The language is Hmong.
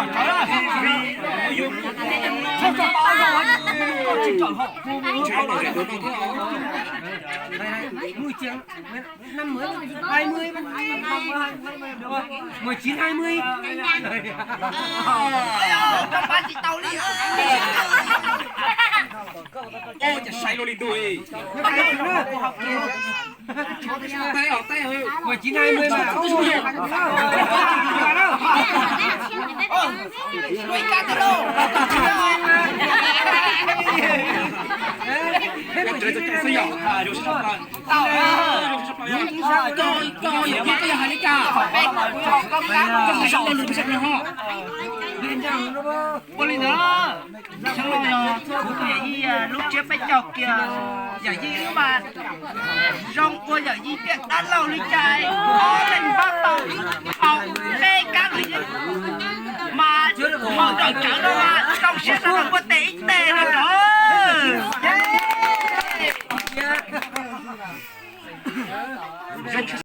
Lawm, lawm, lawm. Mười chín, năm mươi, hai mươi, mười chín, hai mươi. Trong ba chỉ tàu đi. Ôi, chả sai luôn đi đuổi. Mười chín, hai mươi mà. Ua li ntawd, kuv tus yawm yij lub tsiab peb caug kiag, yawm yij wb mas zoo ua yawm yij tiag dab laug li cas, ob leeg npaj tau peb kab lawm yeej, mas haus cawv cawv no mas zoo siab sab laug ua tes